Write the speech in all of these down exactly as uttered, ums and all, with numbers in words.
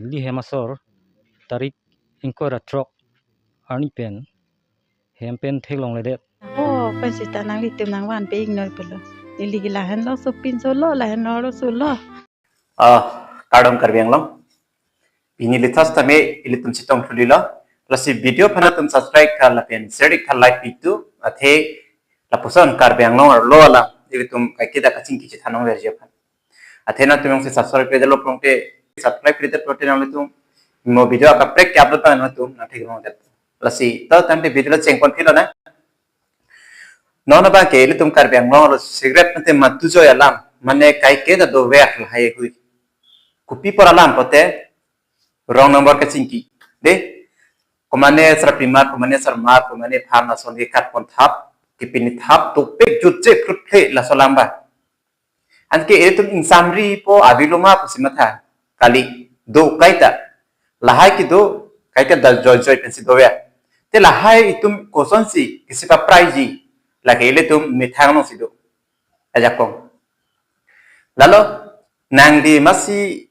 Neli hem asor tarik ingkoi ra throk arni pen hem pen theklongledet. Oh, pen sita nanglitum nangvanpe ingnoi pulo. Neli ke lahenlo sopinso lo, lahenlo solo. Ah, kardom Karbi Anglong. Pini lithas tame ilitum chetong thulilo. Lasi video aphan atum subscribe kha lapen share kha, like pitu. Athe lapuson Karbi Anglong arlo alam ilitum kaiketa kachingki chethan nangverji aphan. Athe nangtum jongsi subscribe kledetlo pulote, subscribe kledetlo pulote nanglitum mo video akaprek ke-upload abang nangtum nangtheklongdet. Lasi to tangte video lo chengpon philo na. Non abang ke ilitum Karbi Anglong lo cigarette mate matu joi alam, mane kaiketa dover lahai hui. Kopi apor alam pulote wrong number kachingki. De, komane sarpimar, komane sarmar, komane pharmason ke katpon thap, kepini thap, tokpek jutje krutphe laso alam abang. Anke ilitum ingsamripo, aviloma pusi matha kali, do kaita. Lahai kedo kaita da joi joi pensi dover. Te lahai itum kosonsi kisi papraiji, lake ilitum methang alongsi do. Ajakong. Lalo nangli masi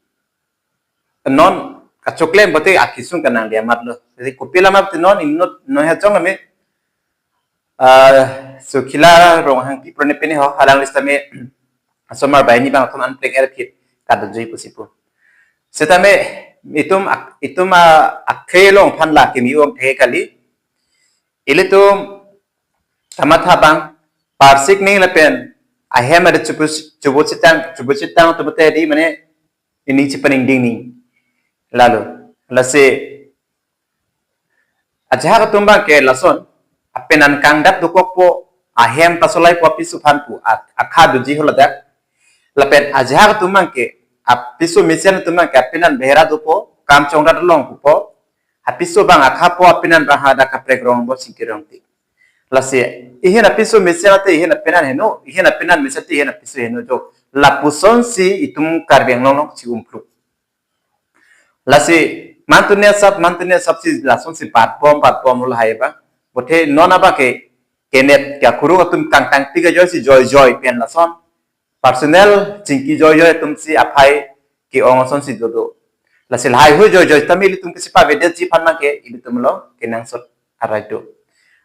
non kachoklem pulote akisung ke nangli amat lo. Jadi kopi alam pulote non inut non hejong ame, ah, Sukhila Ronghangpi prone pene ho, halang list tame asomar banghini bangthom anpleng erphit kadojoi pusi pu. Setame itum ak-, itum a, akhei along aphan la kimi ong the kali. Ilitum kamatha abang parsik ning lapen ahem ada chubu chubu chitang chubu chitang tu bete di mane ini chipaning ding ning. Lalo lasi ajahak atum abang ke lason apenan kangdat dokokpo, ahem pasolaipo apiso aphan pu a-, akha doji ho ladak. Lapen ajahak atum abang ke apiso mesen atum abang ke apenan behera dopo, kam chongdat along pupo, apiso abang akhapo, apenan abang hadak kaprek rong bo singki rong ti. Lasi ihin apiso mesen ate ihin apenan heno, ihin apenan mesen ate ihin apiso heno jo. Lapusonsi itum Karbi Anglong along chi-umpluk. Lasi mantunia sap, mantunia sap si lasonsi patbom, patbom lo lahai abang. Bothe non abang ke kenet ke akurung atum kangtang tiga joi si joi joi pen lason personal chingki joi joi atum si aphai ke-ong asonsi dodo. Lasi lahai hui joi joi tame ilitum kisi pavedetji aphan abang ke ilitum lo kenangsot arai do.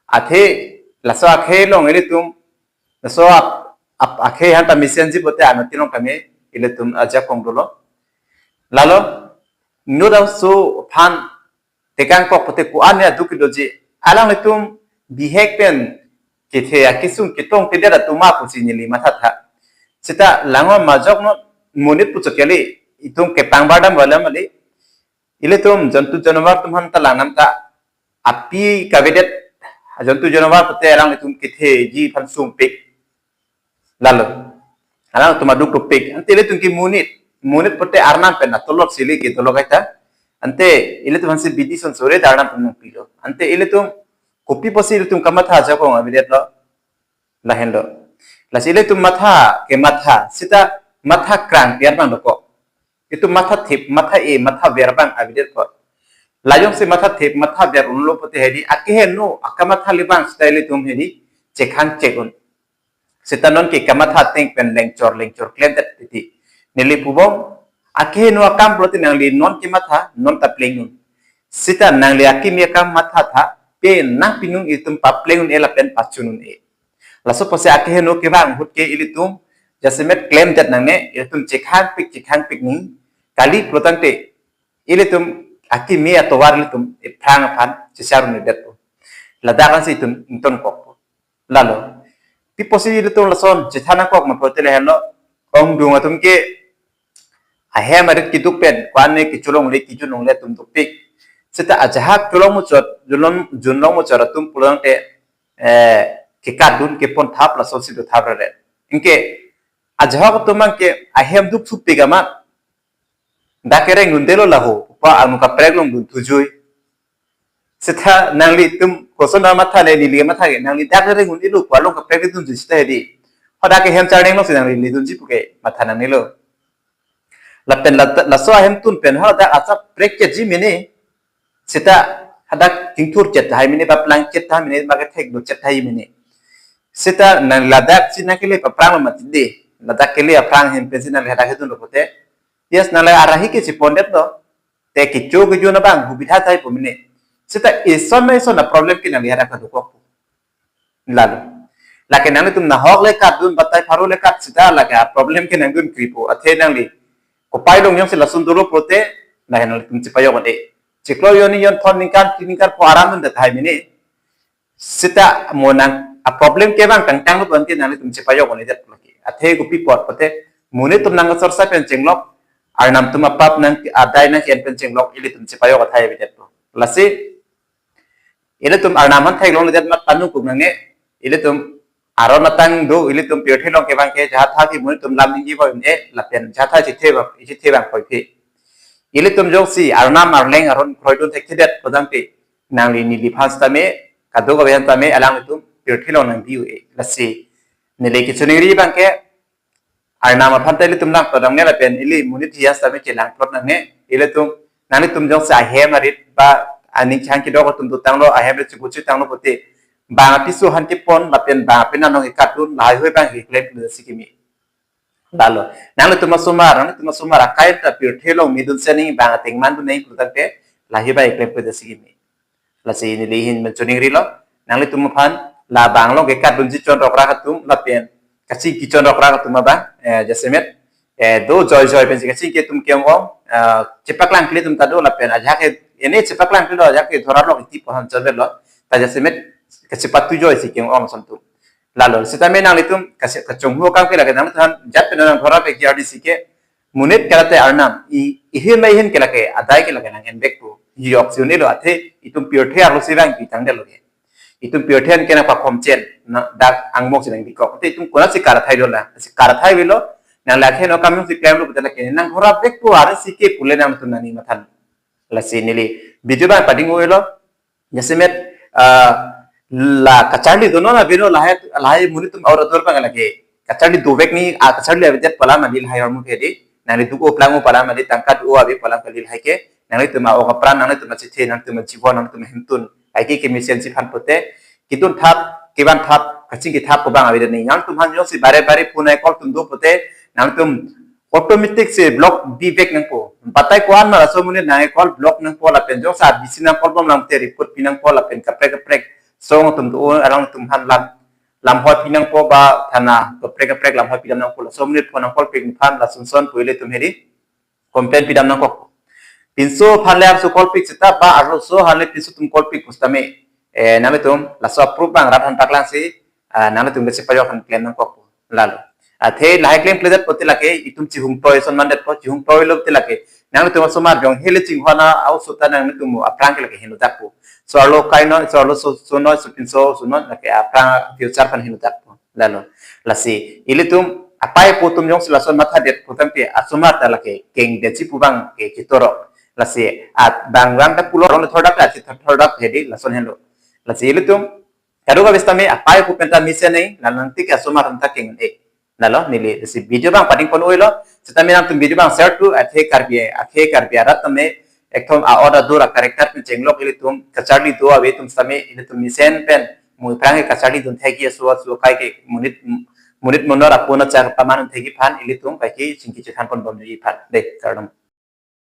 Athe laso akhei along ilitum laso ap, ap, akhei aphan ta mesenji pulote ano tilong kami ilitum ajakong dolo. Lalo inut aso aphan tekangkok pulote ko-an ya duk doji, alanglitum bihek pen kethe akisung ketong kedet atum ma pusi neli mathatha. Seta langno majok no monit puchot kali, itum kepang bardam wala mali. Ilitum jontu janavar atum aphan ta langnang ta api kavedet jontu janavar pulote alanglitum ketheji aphan sungpik. Lalo alangtum aduk topik. Ante ilitum ke monit, monit pulote arnam pen atolok sili ke tolok kaita. Ante ilitum aphansi bidi son sore ta arnam pen nangpilo. Ante ilitum kopi pusi ilitum kamatha ajakong avedetlo. Lahenlo. Lasi ilitum matha kematha seta matha krang piar abang dokok. Itum matha thip, matha e, matha ver abang avedetpo. La jongsi matha thip, matha ver unlo pulote hedi, akeheno akamatha le abang seta ilitum hedi chekhang chek un. Seta non ke kamatha ateng pen lengchor lengchor klemdet titi. Neli pubom, akeheno akam pulote nangli non kematha non ta pleng un. Seta nangli akimi akam mathatha, pe nangpinung itum papleng un-e lapen pachun un-e. Laso pusi akeheno kevang ahut ke ilitum jasemet klemdet nangne, ilitum chekhangpik chekhangpik ning kali pulotangte ilitum akimi atovar ilitum ephrang aphan chechar un-edetpo. Ladak ansi itum ingtonkokpo. Lalo pi pusi ilitum lason chethan nangkok ma pulote lahenlo, ongdung atum ke ahem arit keduk pen ko-an ne kecholongle kejunlongle atum dopik. Seta ajahak cholong muchot, junlong junlong muchot atum pulotangte eh, kekatdun kepon thap lasonsi do thap rare. Anke ajahak atum abang ke ahem duk thupik amat dak kereng dundelo laho, pa anu kaprek along dun thujui. Seta nanglitum koson amatha le neli matha ke, nangli dak kereng dundelo pa along kaprek dun thujui seta hedi. Hadak ke hem charneng lo si nangli ledunji puke matha nangnelo. Lapen la, laso ahemtun pen hadak achak prek keji mene. Seta hadak tingthur chet tahai mene, baplang chet tahai mene, bak thek do chet tahai mene. Seta nang ladak si nangkele paphrang lo mati de. Ladak kele aphrang hem pensi nang hadak hedunlo pulote. Yes, nang la arahi ke chepondetlo. Te kecho kecho na bang hubitha thai pu mene. Seta ison na ison na problem ke nangli hadak kadokok pu. Lalu. Lake nanglitum nahok le kat dun batai pharo le kat seta lake a problem ke nangdun kri pu. Athe nangli kopai long jongsi lason dolo pote, lake nanglitum chepajok ade. Chiklo jonni jonthom ningkan, tiningkan pho aram dun da thai mene. Seta mo nang a problem ke bang tangtang lo bonti nanglitum chepajok ade det lake. Athe kopi apot pote, monit atum nang sorsa pen chenglok, Arnam atum apap nang adai nang ke-en pen chenglok, ilitum chepajok athai avedet lo. Lasi, ilitum Arnam aphan theklongledet amat panung kuk nangne, ilitum aron atang do, ilitum pirthe along kevang ke jatha ke monit atum lam ningje bom e, lapen jatha chithe bang, chithe bang koiphe. Ilitum jongsi Arnam arleng aron kroidun thekthedet pu tangte, nangli neliphan sitame, kadokave aphan tame, alanglitum pirthe along nangbi-o e. Lasi, neli kachiningri abang ke, Arnam aphan ta ilitum langplot nangne lapen ili monit hiya sitame chelang plot nangne, ilitum, nanglitum jongsi ahem arit ba aning chang kedok atum dotanglo, ahem le chibuchi tanglo pote, bang apiso aphan kepon lapen bang apenan along kekat dun lahai hui bang keklem si keme. Lalu, nanglitum asomar, nanglitum asomar akai ta pirthe along midun sening bang ateng mandun neng pu tangte, lahai bang keklem si keme. Lasi neli hin menchoningrilo, nanglitum aphan labang along kekat dunji chonrokrak atum lapen kachingki chonrokrak atum abang, eh, jasemet, eh, do joi joi pensi kachingki atum ke-ong, eh, chepaklangkle atum ta do lapen ajahak ke, ene chepaklangkle lo ajahak ke dhora lo iti pohan chonvelo, ta jasemet kachepatu joi si ke-ong ason atum. Lalu, sitame nanglitum, kase-, kachonghu akam ke lake nanglitum aphan jat pen nang dhora pe kiar di si ke, monit ke lake Arnam, i, ihin ma ihin ke lake, adai ke lake nang-en vek pu. Yok si unelo athe, itum pirthe arlo si bang pitang det lo ke. Itum pirthe an ke nang pakhom chen, na, dak angmok si nang bikok. Athe itum konatsi karathai dolang, si karathai avelo, nang lake no kam si klem lo betul lake, nang dhora vek pu arsi ke pule nangtum nani mathan. Lasi neli, video bang pading avelo, jasemet, ah, la kacharli donon abino lahai, lahai monit atum aur adur bang lake. Kacharli dovek ni, a kacharli avedet pu alam kali lahai hormu ke di. Nangli do-o plang-o pu alam kali, tangka do-o ave pu alam kali lahai ke. Nanglitum a-ok apran, nanglitum achithe, nanglitum ajibon, nanglitum ahemtun. Kaike kemesen si aphan pote, kedun thap, kevan thap, kachingki thap pu bang avedet ni. Nanglitum aphan jongsi bare bare phone call atum do pote, nanglitum automatic si block bivek nangpo. Batai ko-an ma laso monit nang call block nangpo lapen jongsi a B C nang call bomlang te report pi nangpo lapen kaprek kaprek song atum do-o alanglitum aphan lam, lamhoi pi nangpo ba thana kaprek kaprek lamhoi pi dam nangpo, laso monit phone nang call pik aphan lason son pu ilitum hedi complain pidam nangkok. Pinso aphan le arso call pik seta ba arloso aphan le pinso atum call pik pu sitame, eh, nanglitum laso approve bang rat aphan paklang si, ah, nanglitum kachepajok aphan klem nangkok. Lalu. Athe lahai klemkledet pote lake, itum chihung toi ason mandetpo, chihung toilo pote lake. Nanglitum asomar jong hele chinghon a-o sota nanglitum aphrang ke lake heno dakpo. So arlo kaino, so arloso, so noi, so pinso, so noi, lake aphrang future aphan heno dakpo. Lalu. Lasi, ilitum apai apo atum jongsi lason mathadet pu tangte asomar ta lake kengdet si pu bang ke chitoro. Lasi, at bang bang ta pulo rong thordak ta si thordak hedi lason henlo. Lasi, ilitum kadokave sitame apai apo pen ta mesen nang, la nangtik asomar ta keng e. Lalo, neli si video bang pading pon avelo, sitame nangtum video bang share tu, athe Karbi, athe Karbi arat tame, ekdom a-ot adur a-character pen chenglok ilitum, kacharli do ave atum sitame, ilitum mesen pen, mo aphrang ke kacharli dun thekji aso aso kaike monit, monit monor apo na char paman thekji aphan, ilitum kaike chingki chethan pon bomji aphan. De, kardom.